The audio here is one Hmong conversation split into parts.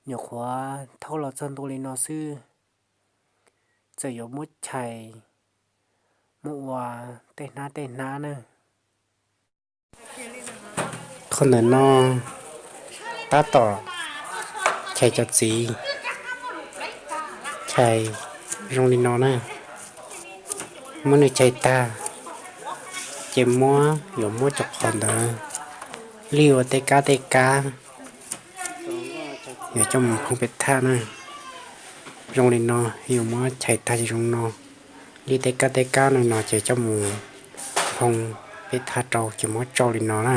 Nyuam qhuav thauj los txog ntua li no xwb, txawm yuav muab chais, muab ua tej hnab tej hnab na. Qhov ntawm no tab tom chais cov txiv, chais zoo li no na. Muab nws chais tag, ces muab, yuav muab cov qhov ntawd lij ua tej kab tej kab, yuav coj mus phoo peb thaj na. Zoo li no, yuav muab chais tag ces zoo no, lij tej kab tej kab no no ces coj mus phoo peb thaj rau ces muab tsau li no na.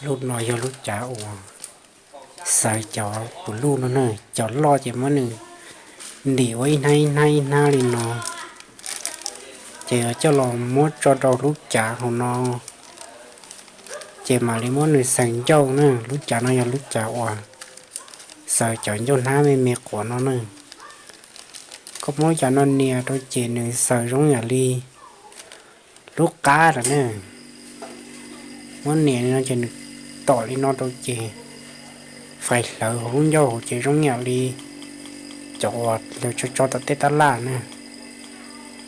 Lub no yog lub cav uas xaws cov pus luj no na, cov loj ces muab nws ntim ua ib hnab ib hnab ib hnab li no, ces yuav coj los muab tso rau lub cav hauv no, ces mam li muab nws xaws ncauj na. Lub cav no yog lub cav uas xaws cov ncauj hnab me me quav no na. Koj muab lub cav no nias rau ces nws xaws zoo yam li lub qab lawm na. Muab nias li no ces nws tom li no rau ces fais hlawv hauv lub ncauj hauv ces zoo yam li cov uas lawv tso tso tom tej tab laj na.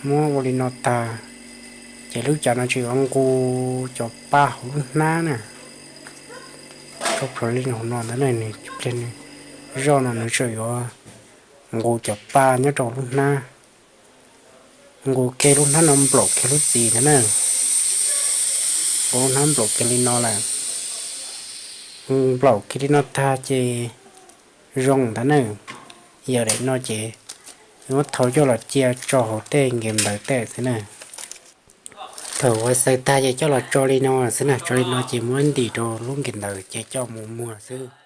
Muab ua li no tag, ces lub cav no tseem yuav nqus cov pa hauv lub hnab na. Tso plhuav li hauv no ntawd na, nws pliag nws zoj no nws tseem yuav nqus cov pa nyob rau lub hnab. Nqus kiag lub hnab no nplaum kiag lub txiv ntawd na. Nqus lub hnab nplaum kiag li no lawm. Nplaum kiag li no tag ces zoo ntawd na. Yog daim no ces muab thau coj los cia tso hauv tej nkev ntawv tej xwb na. Thaum uas xaws tag ces coj los tso li no xwb na, tso li no ces muab ntim rau lub nkev ntawv ces coj mus muag xwb.